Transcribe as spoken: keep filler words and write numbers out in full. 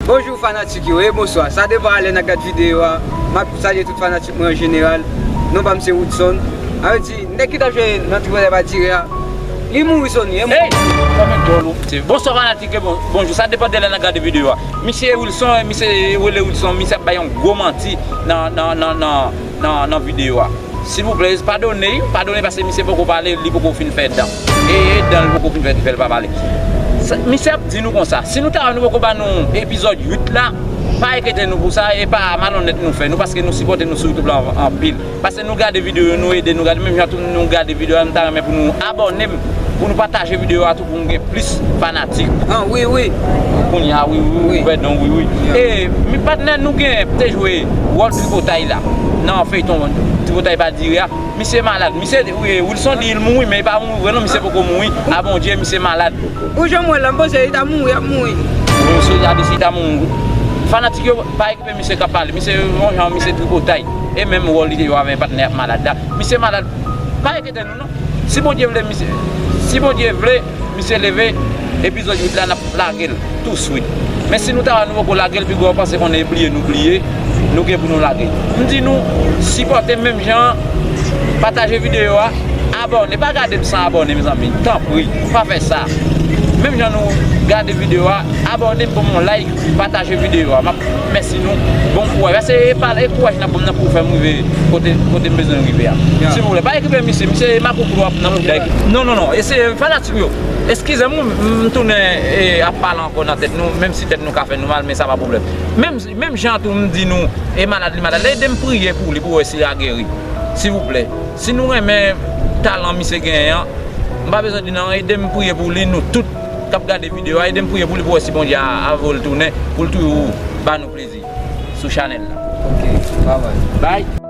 Bonjou fanatik yo e bonswa. Sa depann a lè n ap gad videyo a. M ap salye tout fanatik mwen an jeneral. Non pa m se Woodson. Sa vle di, nèg ki t ap jwe nan Tripotay pa dire a, li mouri Sony, e mouri. Hey! Kòman djòl ou? Se bonswa fanatik e bon, bonjou. Sa depann de lè n ap gade videyo a. Misye Wilson, misye rele Wilson, misye ap bay yon gwo manti nan, nan, nan, nan, nan, nan videyo a. Silvouplè, padone, padone paske misye poko pale, li poko fin fè dan. E, e dan li poko fin fè ki fè l pa pale. Sa, misye ap di nou konsa, si nou ta wè nou poko ba nou epizòd uit la, pa enkyete nou pou sa, e pa malonnèt nou fè nou, paske nou sipòte nou sou YouTube la an-, anpil. Paske nou gade videyo yo, nou ede nou gade, menm jan tou nou gade videyo a, nou ta renmen pou nou abòne, pou nou pataje videyo a tou, pou nou gen plis fanatik. Ah, wi, wi. Kounye a, wi, wi, wi, wi. Pèdon, wi, wi. Yeah. E, mi patnè nou gen, te jwe wòl Tripotay la, nan feyton Tripotay pa dire a. Misye malad. Misye, wi, Wilson di l mouri, men li pa mouri vre non, misye poko mouri. A Bondye, misye malad. Ou jan m wè la, m panse li ta mouri, ap mouri. Wi, misye ta di si ta mouri. Fanatik yo, pa okipe misye k ap pale. Misye, yon jan, misye Tripotay. E menm wòl li te jwe avè patnè ap malad la. Misye malad. Pa enkyete nou non. Si Bondye vle, misye, si Bondye vle, misye leve, epizòd uit la, n ap lage l touswit. Men si nou ta wè nou poko lage l, piga w panse konnen bliye nou bliye, nou gen pou nou lage. M di nou, sipòte m menm jan an, pataje videyo a, abòne. Pa gade m san abòne, mezanmi. Tanpri, pa fè sa. Menm jan nou gade videyo a, abòne, ban m yon like, pataje videyo a. M ap mèsi nou. Bon kouraj. Paske e pale, e kouraj n ap ban m nan pou fè m rive kote, kote m bezwen rive a. Yeah. Silvouplè, pa okipe misye. Misye e makout w ap nan mouda. Non, non, non. E se fanatik yo. Eskize m, m tounen, e, ap pale ankò nan tèt nou, menm si tèt nou ka fè nou mal, men sa pa pwoblèm. Menm, menm jan tou m di nou, e malad li malad la, ede m priye pou li, pou wè si l a geri. Silvouplè. Si nou renmen talan misye genyen an, m pa bezwen di non, ede m priye pou li, nou tout k ap gade videyo a, ede m priye pou li, pou wè si Bondye a, a voye l tounen, pou l toujou ba nou plezi sou chanèl la. Ok, bye bye. Bye.